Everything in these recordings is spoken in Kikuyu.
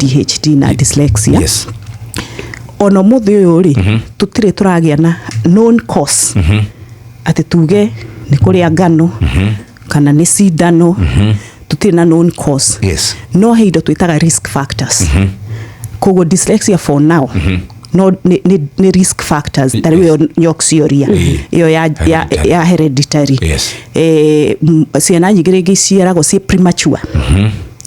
ADHD na dyslexia. Ona ũmũthĩ ũyũ rĩ, tũtirĩ tũragĩa na known cause atĩ tuge nĩ kũrĩa ngano kana nĩ cindano. Tũtirĩ na known cause. No he indo twĩtaga risk factors. Koguo dyslexia for now no nĩ risk factors ta rĩu ĩyo nyokcioria ĩyo ya hereditary. Ciana nyingĩ rĩngĩ iciaragwo ciĩ premature,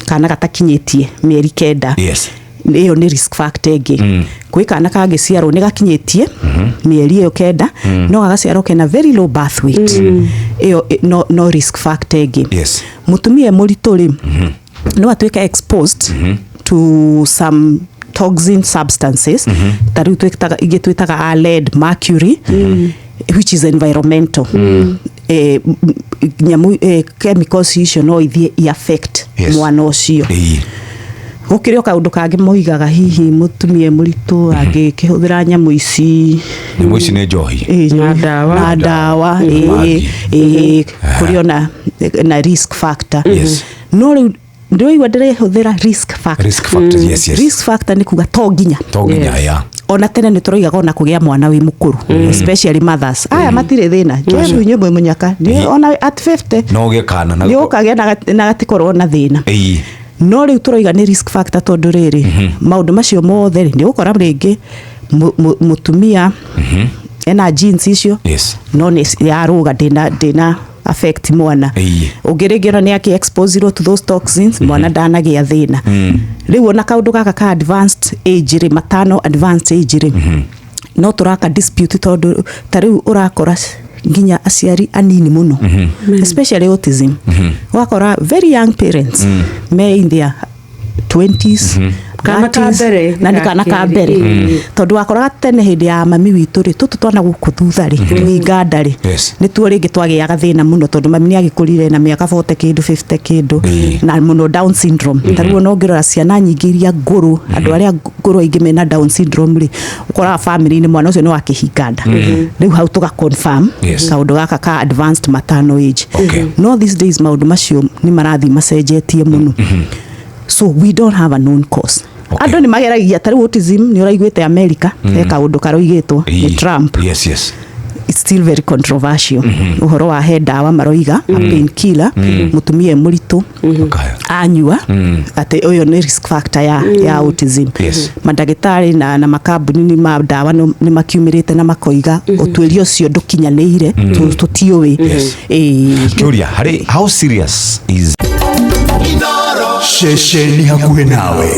kana gatakinyĩtie mĩeri 9. Ĩyo nĩ risk factor ĩngĩ. Kwĩ kana kangĩciarwo nĩ gakinyĩtie mĩeri ĩyo 9, no gagaciarwo kena very low birth weight. Ĩyo no risk factor ĩngĩ. Mũtumia e mũritũ rĩ, no atuĩke exposed to some toxin substances, ta rĩu twĩtaga ingĩ twĩtaga a lead, mercury, which is environmental. Nyamũ chemicals icio no ithiĩ i affect mwana ũcio. Gũkĩrĩ o kaũndũ kangĩ moigaga, hihi mũtumia e mũritũ angĩkĩhũthĩra nyamũ ici. Nyamũ ici nĩ njohi. Na ndawa. Na ndawa, ĩĩ. Bangi. Ĩĩ, kũrĩ ona na risk factor. No rĩu ndĩraigua ndĩrehũthĩra risk factor. Risk factors, yes. Risk factor nĩ kuga to nginya. To nginya ya. Ona tene nĩ tũroigaga ona kũgĩa mwana wĩ mũkũrũ, especially mothers aya matirĩ thĩna, njoe inyuĩ mwĩ mũnyaka. Ona at 50 no ũgĩe kana na nĩ ũkagĩa na gatikorwo na thĩna. No rĩu tũroiga nĩ risk factor tondũ rĩrĩ, maũndũ macio mothe rĩ, nĩ ũgũkora rĩngĩ mũtumia ena genes icio, no nĩ yarũga ndĩna affect mwana. Ũngĩ rĩngĩ ona nĩ akĩ exposirwo to those toxins, mwana ndanagĩa thĩna. Rĩu ona kaũndũ gaka ka advanced age rĩ, matano advanced age rĩ, no tũraka dispute tondũ ta rĩu ũrakora nginya aciari anini mũno, especially autism, ũgakora very young parents me in their 20s, Kana ka 30s, mbere, na nĩ kana ka ga mbere. kerĩ. Tondũ wakoraga tene hĩndĩ ya mami witũ rĩ, tũtũ twana gũkũ thutha rĩ, tũhinganda rĩ, nĩ tuo rĩngĩ twagĩaga thĩna mũno tondũ mami nĩ agĩkũrire na mĩaka 40 kĩndũ, 50 kĩndũ, na mũno Down syndrome. Ta rĩu ona ũngĩrora ciana nyingĩ iria ngũrũ, andũ arĩa ngũrũ aingĩ mena Down syndrome rĩ, ũkoraga family-inĩ mwana ũcio nĩ wakĩhinganda. Rĩu hau tũga confirm kaũndũ gaka ka advanced maternal age. No these days maũndũ macio nĩ marathiĩ macenjetie mũno, so we don't have a known cause. Andũ nĩ mageragia, ta rĩu autism nĩ ũraiguĩte America he kaũndũ karoigĩtwo nĩ Trump. It's still very controversial, ũhoro wa he ndawa maroiga, a painkiller, mũtumia e mũritũ anyua atĩ ũyũ nĩ risk factor ya autism. Mandagĩtarĩ na makambuni ma ndawa nĩ makiumĩrĩte na makoiga ũtuĩria ũcio ndũkinyanĩire, tũtiũĩ. Ĩĩ. Kĩũria harĩ, how serious is Ceceni hakuhĩ nawe.